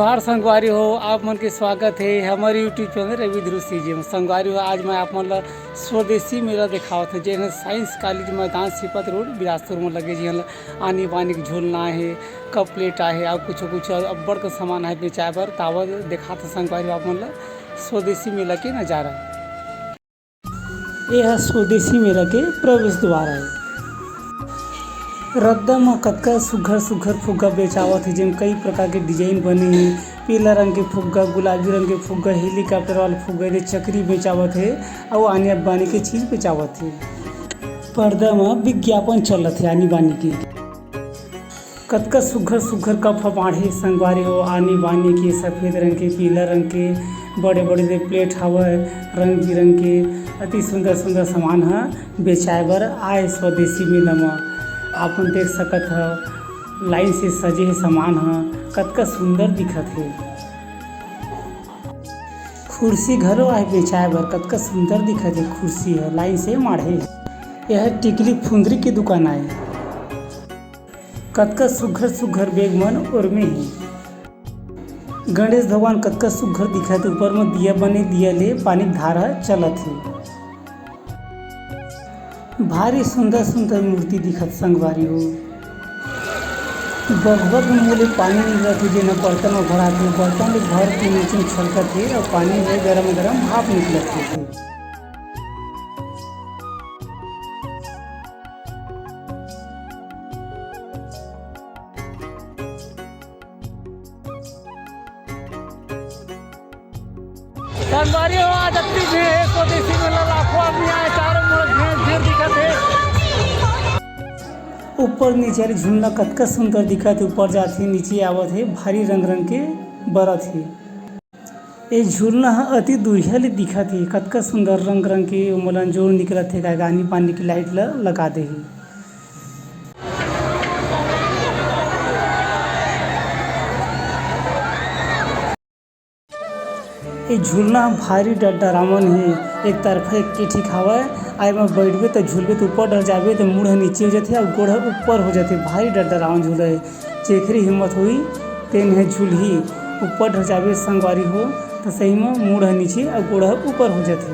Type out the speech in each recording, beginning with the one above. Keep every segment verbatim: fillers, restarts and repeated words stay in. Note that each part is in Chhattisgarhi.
नमस्कार संगवारी हो, आप मन के स्वागत हे हमर YouTube चैनल रवि ध्रुव सीजी में। संगवारी हो, आज मैं आप मन ला स्वदेशी मेला देखावत हूँ, जेन साइंस कॉलेज मैदान सीपत रोड बिलासपुर में लगे, जिहां ला आनी बानी के झूलना हे, कप प्लेट आहे, अउ कुछ कुछ अब्बड़ के सामान आहे बेचाए बर। तावत देखात हूँ संगवारी हो आप मन ला स्वदेशी मेला के नजारा। ये ह स्वदेशी मेला के प्रवेश द्वार आय। रद्दा म कतका सुघर सुघर फुग्गा बेचावत हे, जेम कई प्रकार के डिजाइन बने हे। पीला रंग के फुग्गा, गुलाबी रंग के फुग्गा, हेलीकॉप्टर वाला फुग्गा, ये चकरी बेचावत हे, अउ आनी बानी के चीज बेचावत हे। पर्दा म विज्ञापन चलत हे आनी बानी के। कतका सुघर सुघर कप ह माढ़े संगवारी हो, आनी बानी के, सफेद रंग के, पीला रंग के, बड़े बड़े दे प्लेट हवय, रंग बिरंग के, अति सुंदर सुंदर सामान ह बेचाए बर आए स्वदेशी मेला म। आप मन देख सकत ह, लाइन से सजे हे सामान ह, कतका सुंदर दिखत हे। कुर्सी घलो आए बेचाए बर, कतका सुंदर दिखत हे कुर्सी ह, लाइन से माढ़े हे। यह टिकली फुंदरी के दुकान आए। कतका सुघर सुघर बैग मन ओरमे हे। गणेश भगवान कतका सुघर दिखत हे, ऊपर म दिया बने, दिया ले पानी के धार ह चलत हे। भारी सुंदर सुंदर मूर्ति दिखत संगवारी हो। बगबग मुंह ले पानी निकलत हे, जेन ह बर्तन म भरात हे। बर्तन ले भर के नीचे म छलकत हे अउ पानी ले गरम गरम भाप निकलत हे। संगवारी हो, आज अति भीड़ हे स्वदेशी मेला, लाखों आदमी आए, चारों मुड़ा भीड़, भीड़ दिखत हे। ऊपर नीचे वाली झूलना कतका सुंदर दिखत हे, ऊपर जात हे, नीचे आवत हे, भारी रंग रंग के बरत हे। ए झूलना ह अति दूरिहा ले दिखत हे, कतका सुंदर रंग रंग के ओमन ला जोर निकलत हे, काय आनी बानी के लाइट ल लगा दे हे। ए झूलना ह भारी डर डरावन हे। एक तरफा एक के ठीक हावय, आ एमा बइठबे त झूलबे त ऊपर डर जाबे त मुड़ ह नीचे हो जाथे अउ गोड़ ह ऊपर हो जाथे। भारी डर डरावन झूला हे। जेखरी हिम्मत होही तेन ह झूलही। ऊपर डर जाबे संगवारी हो त सही म मुड़ ह नीचे अउ गोड़ ह ऊपर हो जाथे।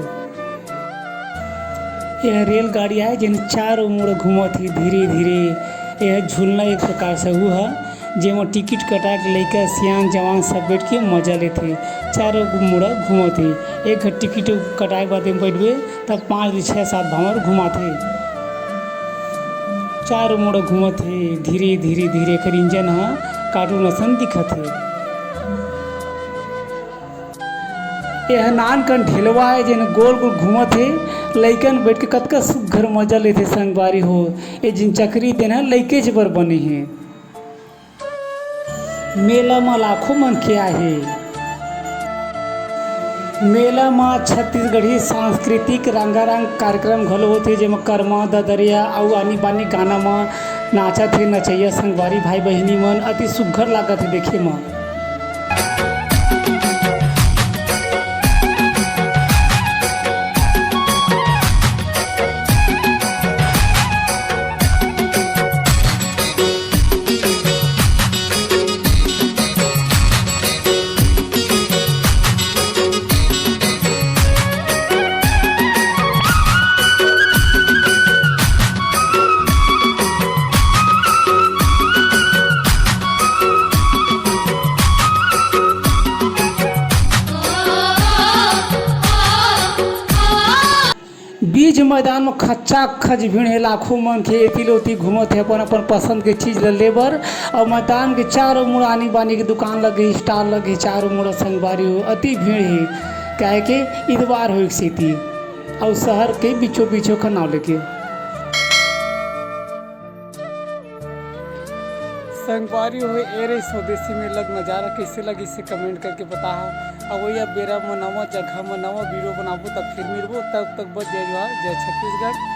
यह रेलगाड़ी आय, जेन चारों मुड़ घूमत हे धीरे धीरे। यह झूलना एक प्रकार से हु ह, जेमा टिकट कटा के लइका, सियान, जवान सब बैठ के मजा लेथे। चारों मुड़ा घूमत हे। एक घ टिकट कटाए के बाद एम बैठबे, तब पाँच ले छः सात भांवर घुमाथे। चारों मुड़ा घूमत हे धीरे धीरे धीरे। एकर इंजन ह कार्टून असन दिखत हे। एह नान कन ढेलवा हे, जेन गोल गोल घूमत हे। लइकन बैठ के कतका सुग्घर मजा लेथे संगवारी हो। ए जिन चकरी तेन ह लइकेच बर बने हे। मेला म लाखों मनखे आए हे। मेला म छत्तीसगढ़ी सांस्कृतिक रंगारंग कार्यक्रम घलो होथे, जेमा करमा, ददरिया अउ आनी बानी गाना म नाचत हे नचइया संगवारी भाई बहिनी मन। अति सुग्घर लागत हे देखे म। बीच मैदान म खच्चा खच भीड़ हे, लाखों मनखे एती ले ओती घूमत हे अपन अपन पसंद के चीज ल ले बर। अउ मैदान के चारों मुड़ा आनी बानी के दुकान लगे हे, स्टॉल लगे हे, चारों मुड़ा संगवारी हो अति भीड़ हे, काहे के इतवार होए के सेती अउ शहर के बीचों बीचों का नाव लेके। संगवारी हो, ए रही स्वदेशी मेला के नजारा, कइसे लगिस हे कमेंट करके बताहा। अउ वही बेरा म नवा जगह म नवा वीडियो बनाबो, तब फिर मिलबो। तब तक बस जय जोहार, जय छत्तीसगढ़।